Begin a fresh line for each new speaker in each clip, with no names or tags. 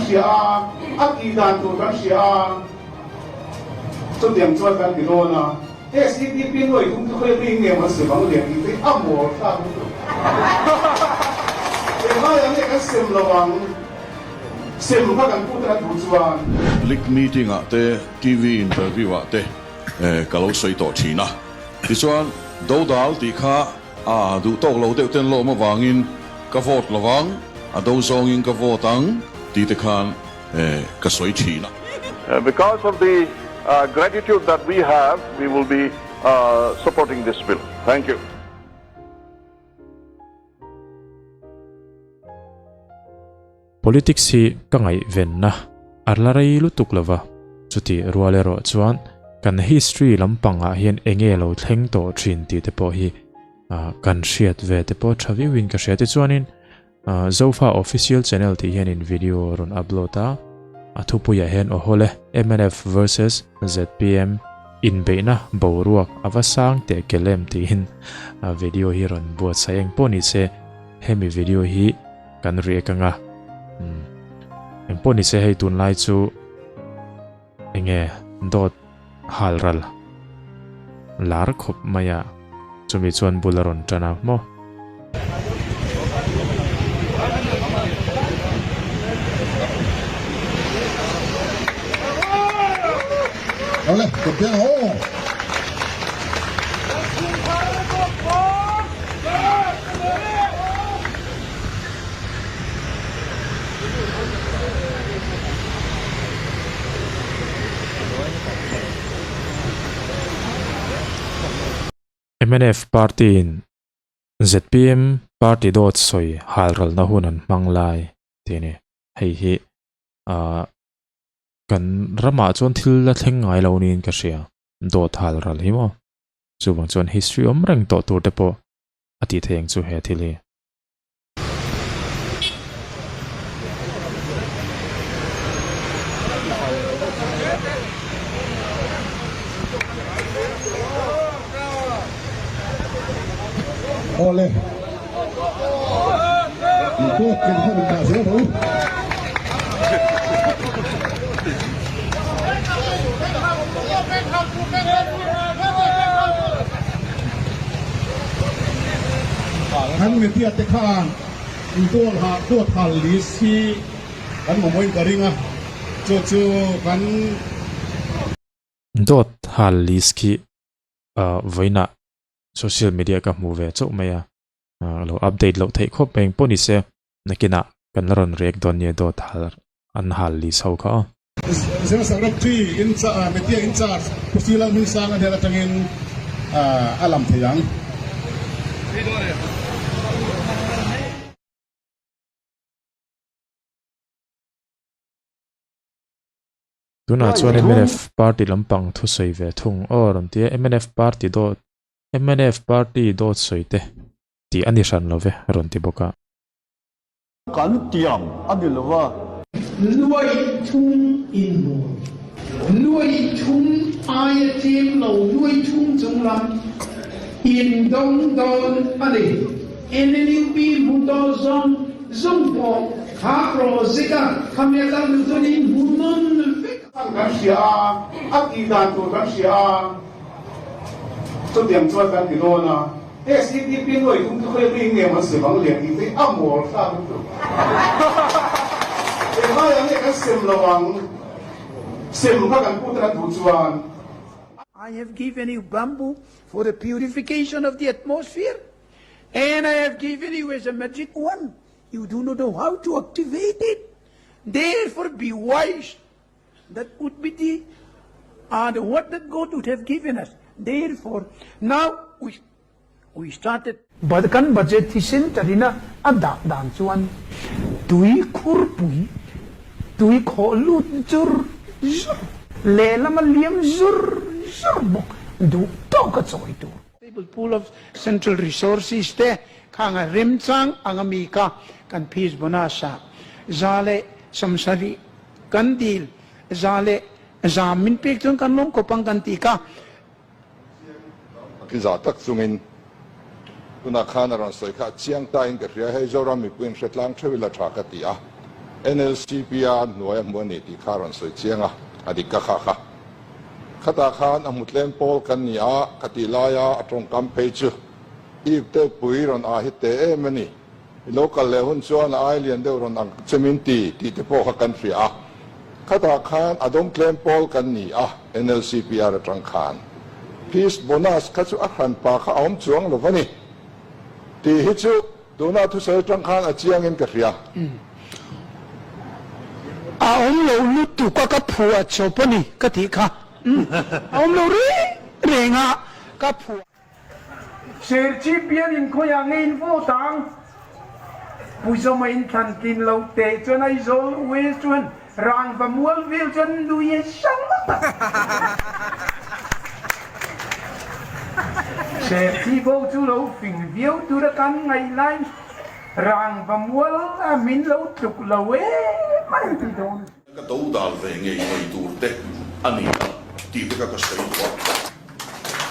hria a, a tih dan tur kan hria a, chutiang chuan kan ti dawn a. SEDP nuai thum chu khawi mi nge maw sem ang le tih te a mawl thlak lutuk. Englaiah nge kan sem lo ang? Sem kha kan pute a duh chuan.
Public meeting ah te, TV interview ah te ka lo sawi tawh thin a. Tichuan, dodal tih kha a duh tawk lo deuh ten lawm avangin ka vote lo vang, a do zawngin ka vote ang tih te khan ka sawi thin a.
Because of the gratitude that we have, we will be supporting this bill. Thank you.
Politics hi ka ngaihvenna a la rei lutuk lova, chutih rual erawh chuan kan history lampangah hian enge lo thleng tawh thin tih te pawh hi kan hriat ve te pawh tha viauin ka hria. Tichuanin Zofa Official Channel tih hianin video rawn upload a, a thupuiah hian Awhawle mnf versus zpm inbeihna boruak a va sang teh kel em tiin video hi rawn buatsaih eng pawh ni se hemi video hi kan react anga umm eng pawh ni se hei tunlai chu enge dawt hal ral lar khawp mai a chumi chuan bul a rawn tan a maw.
Awle, ka piang haw.
Mnf party in zpm party dawt sawi halralna hun an hmang lai tih a ni. Hei hi ah kan ramah chuan thil la thleng ngai lo niin ka hria dawt halral hi maw. Chuvang chuan history awm reng tawh tur te pawh a tih theih ang chu he thil hi.
Awle. Dawt ken kha min dah zel rawh u. Kan media te khan intual ha tuat hal list hi kan mamawhin ka ring a, chu chu kan.
Dawt hal list khi vawiinah social media ka hmu ve chauh mai a, lo update loh theih khawp mai engpawh ni se nakinah kan la rawn react dawn nia dawt hal an hal list ho kha aw.
General Secretary in Media in charge Pu Sri Lalhmingsanga hnen atangin a lam thei ang.
Tunah chuan mnf party lampang thusawi ve thung aw rawn ti a, mnf party dawt mnf party dawt sawi te tih a ni hran lo ve rawn ti bawk a.
Kan tiang a ni lo va.
Nuai thum inhmun, nuai thum aia tlem lo nuai thum chung lam in dawng dawn a ni. NLUP hmu tawh zawng zawng pawh kha project a khami a kal duh chuan in hmu nawn vek.
Kan hria a, a tih dan tur kan hria a, chutiang chuan kan ti dawn a. SEDP nuai thum chu khawi mi nge maw sem ang le tih te a mawl thlak lutuk. Englaiah nge kan sem lo ang? Sem kha kan pute a duh chuan.
I have given you bamboo for the purification of the atmosphere and I have given you as a magic wand, you do not know how to activate it, therefore be wise, that would be the and what that God would have given us, therefore now we we started. But kan budget hi center in a a dah dan chuan tui khurpui, tui khawh lut zur zur, lehlam a liam zur zur bawk duh tawk a chawi tur. Stable pool of central resources te khang a remchang ang a mi kha kan fees bonus ah za leh samsarih kan dil za leh zam min pek chuan kan lawm khawp ang kan ti kha.
Ki za tak chungin tunah khan a rawn sawi kha a chiang ta in ka hria, hei Zoram mipuiin hre tlang theuh ila tha ka ti a. NLCPR hnuaia hmu a ni tih kha a rawn sawi chiang a, a dik ka kha kha. Khatah khan a hmu tlem pawl kan ni a, ka tih laia a tawngkam phei chu ip deuh pui rawn ah hi te em a ni. I lo kal leh hun chuan a ai lian deuh rawn ang che min ti tih te pawh kha kan hria a. Khatah khan a dawng tlem pawl kan ni a, NLCPR atang khan. Fees bonus kha chu a hranpa kha a awm chuang lo va ni tih hi chu Tuna thusawi atang khan a chiangin ka hria.
A awm lo lutuk a ka phuah chawp a ni ka tih kha. A awm lo reng reng a ka phuah.
Serchhip bial in khawiah nge in vote ang? Pu Zawma in thlan tlin lo teh chuan Aizawl West chuan Rangva mual vel chuan nui a hrang ngawt a. Serchhip ho chu lo fing viau tura kan ngaih laiin Rangva mual a min lo tluk lo em a ni ti dawn.
Ka do dal ve ngei mai tur te a ni a tih te kha ka sawi duh a.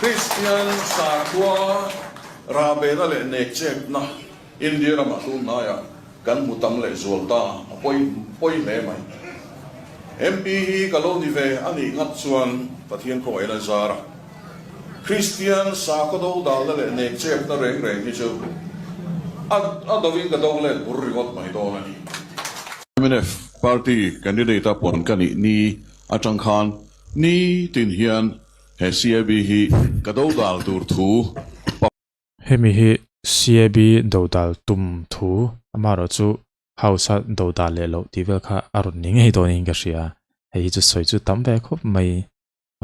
Kristian sakhua rahbehna leh nekchepna India ramah tunhnaiah kan hmu tam leh zual ta a pawi pawi hle mai. MP hi ka lo ni ve a nih ngat chuan Pathian khawngaihna zar a. Kristian sakhaw do dalna leh nekchepna reng reng hi chu a a dovin ka do let bur ringawt mai dawn a ni. Mnf party candidate a puan ka nih ni atang khan ni tin hian he CAB hi ka do dal tur thu
Hemi hi CAB dodal tum thu amaherawh chu House a dodal leh loh tih vel kha a rawn ni ngei dawnin ka hria. Hei hi chu sawi chu tam ve khawp mai.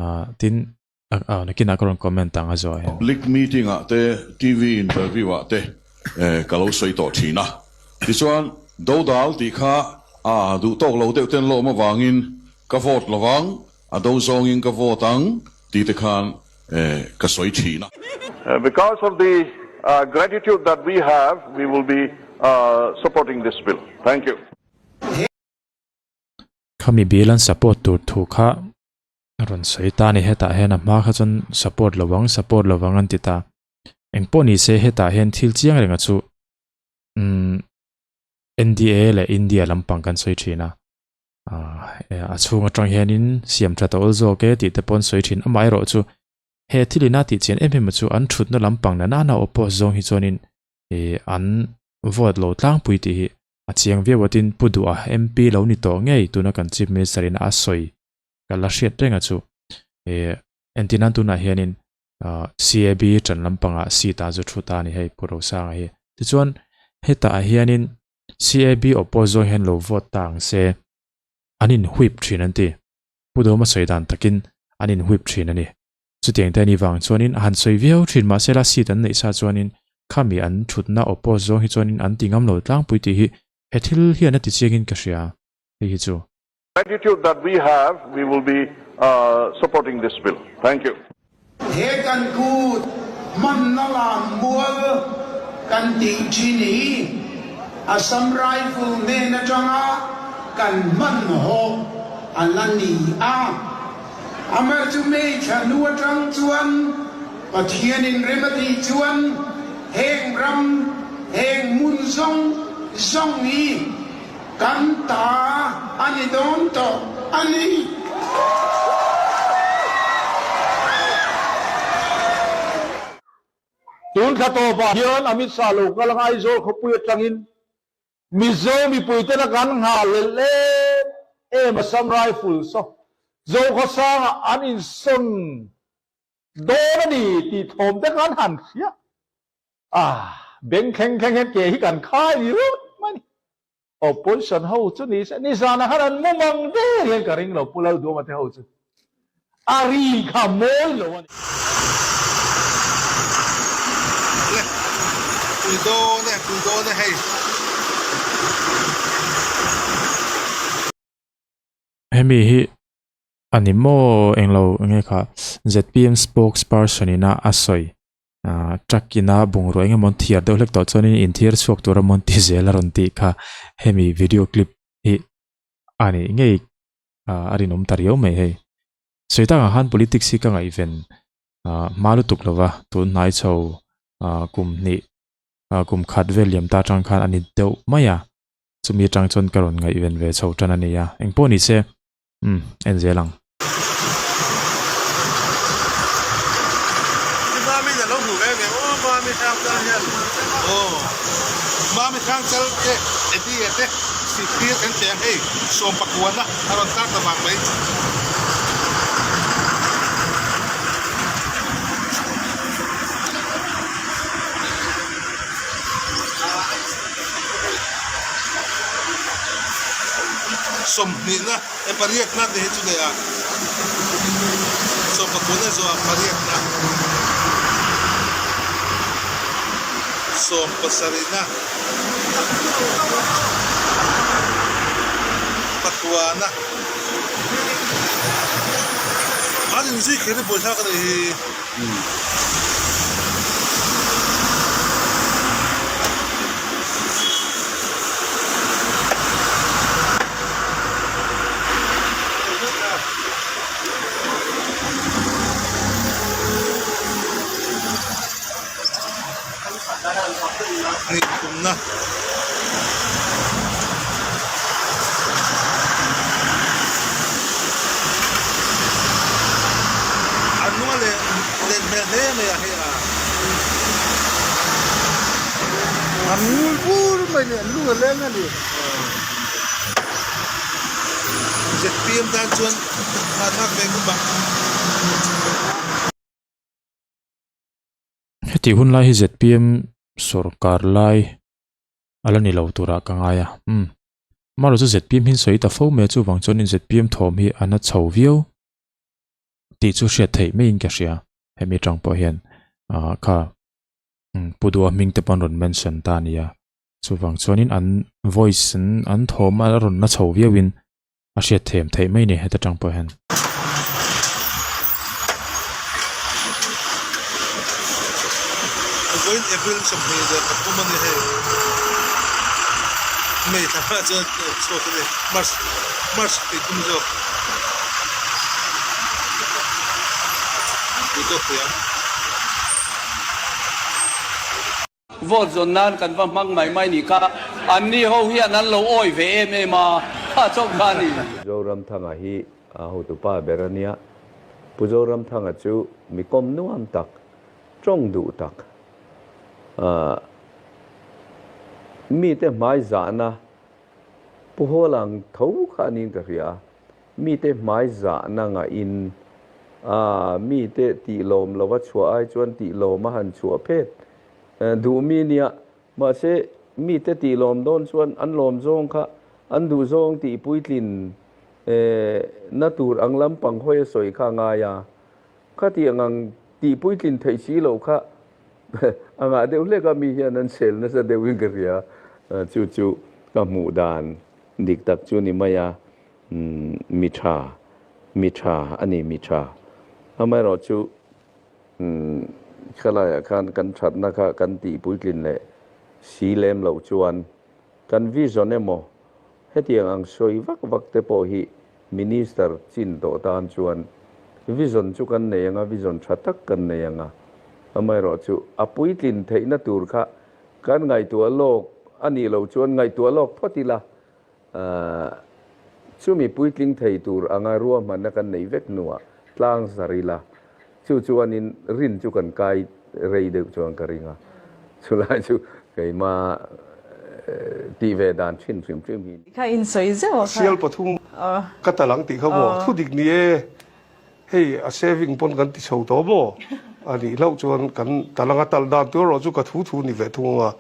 Ah tin ah nakinah ka rawn comment ang a zawh hian.
Public meeting ah te, TV interview ah te ka lo sawi tawh thin a. Tichuan dodal tih kha a duh tawk lo deuh ten lawm avangin ka vote lovang, a do zawngin ka vote ang tih te khan ka sawi thin a.
Because of the gratitude that we have, we will be supporting this bill. Thank you.
Khami bill an support tur thu kha a rawn sawi ta a ni. Hetah hian a hma kha chuan support lo ang, support lo ang an ti ta. Engpawh ni se hetah hian thil chiang renga chu umm NDA leh India lampang kan sawi thin a. A chhung atang hianin siam tha ta awl zawk e tih te pawh an sawi thin. Amaherawh chu he thil ina tih chian em em chu an thutna lampang nana na oppose zawng hi chuanin ih an vote lo tlangpui tih hi a chiang viau a tin Pu Duha MP lo ni tawh ngei tuna kan Chief Minister in a sawi ka la hriat reng a chu ih entir nan tunah hianin CAB tan lampangah seat ah chu thu ta a ni hei Pu Rosanga hi. Tichuan hetah hianin CAB oppose zawng hian lo vote ta ang se, an in whip thin an ti. Pu Dawma sawi dan takin an in whip thin a ni. Chutiang te a ni vang chuanin a han sawi viau thin mahse la seat an neih sa chuanin khami an thutna oppose zawng hi chuanin an ti ngam lo tlangpui tih hi he thil hian a ti chiangin ka hria hei hi chu.
Gratitude that we have, we will be supporting this bill. Thank you.
He kan kut hmanna lam mual kan tih thin hi Assam Rifle hnen atanga kan hmanhawh a la ni a. Amar chu May thla hnu atang chuan Pathianin rem a tih chuan heng ram, heng hmun zawng zawng hi Kan ta a ni dawn tawh a ni.
Tun thla tawpah hian Amit Shah lo kal ang Aizawl khawpui atangin Mizo mipuitena kan nghah lel em em Assam Rifles saw Zokhawsangah an insawn dawn a ni tih thawm te khan han hria a, beng thleng thleng hian ke hi kan khai ni rut mai a ni. Opposition ho chu ni se, nizanah khan an mu mang der hian ka ring lo Pu Lalduama te ho chu a ri kha mawi lo a ni.
Le, pui dawn e, pui dawn e hei.
Hemi hi a ni maw englo enge kha zpm spokesperson ina a sawi ah truck ina bungrua eng emaw an thiar deuh hlek tawh chuanin inthiar chhuak tur emaw an ti zel a rawn tih kha hemi video clip hi a nih ngei ah a rinawm ta riau mai hei sawi takah khan politics hi ka ngaihven ah hma lutuk lova tun hnai chho ah kum hnih ah kum khat vel liam ta atang khan a ni deuh mai a. Chumi atang chuan ka rawn ngaihven ve chho tan a ni a, engpawh ni se, umm, en zel ang.
Sawmhnihna e pariatna te hi chu leh a sawmpakuna zawh ah pariatna sawmpasarihna pakuana an inzui kher hi buaithlak a nih hi. Hnih thumna. An nunga leh let hmel hle mai a hei a.
An ngul bur mai ni, an lung a leng a ni.
ZPM tan chuan hnahthlak ve khawp ang.
Heti hun lai hi ZPM sorkar lai a la ni lo turah ka ngai a. Umm. Amaherawhchu ZPM hi an sawi ta fo mai a, chuvang chuanin ZPM thawm hi a na chho viau tih chu hriat theih maiin ka hria. Hemi atang pawh hian ah kha Pu Duha hming te pawh an rawn mention ta a nia. Chuvang chuanin an voice an thawm a rawn na chho viauin a hriat them theih mai ni heta tang pawh hian.
Vawiin April 23 a ni hei. May thla hma chuan chhuak a ni. March March tih tum zawk. Tih tawk thei ang.
Vote zawn nan kan va hmang mai mai nih kha, anni ho hian an lo awi ve em em a, kha chauh kha a ni.
Zoramthanga hi a hotupa ber a nia. Pu Zoramthanga chu mi kawm nuam tak, tawng duh tak, mite hmai zahna Pu Hawlang tho kha a niin ka hria a, mite hmai zahna ngahin a mite tih lawm lova chhuah ai chuan tih lawm a han chhuah phet duh mi nia. Mahse, mite tih lawm dawn chuan an lawm zawng kha an duh zawng tih puitlin na tur ang lampang hawi a sawi kha a ngai a. Khatiang ang tih puitlin theih si loh kha A ngah deuh hlek a, mi hian an sel nasa deuhin ka hria. Chu chu ka hmuh dan dik tak chu ni mai a, mi tha, mi tha a ni, mi tha. Amaherawhchu khalaiah khan kan thatna kha kan tih puitlin leh si lem loh chuan kan vision emaw hetiang ang sawi vak vak te pawh hi Minister chin tawh tan chuan vision chu kan nei ang a, vision tha tak kan nei ang a. Amaherawhchu a puitlin theihna tur kha kan ngaihtuah lawk a nih loh chuan ngaihtuah lawk phawt ila, chumi puitling thei tur anga ruahmanna kan neih vek hnuah tlang zar ila, chu chuanin rin chu kan kai rei deuh chuan ka ring a. Chulai chu keimah tih ve dan thin hrim hrim hi.
Kha in sawi zeuh a kha.
Sial pathum ka tal ang tih kha maw? Thu dik ni e, hei a saving pawn kan ti chho tawh maw? A nih hlauh chuan kan tal anga tal dan tur erawh chu ka thu thu ni ve thung ang a.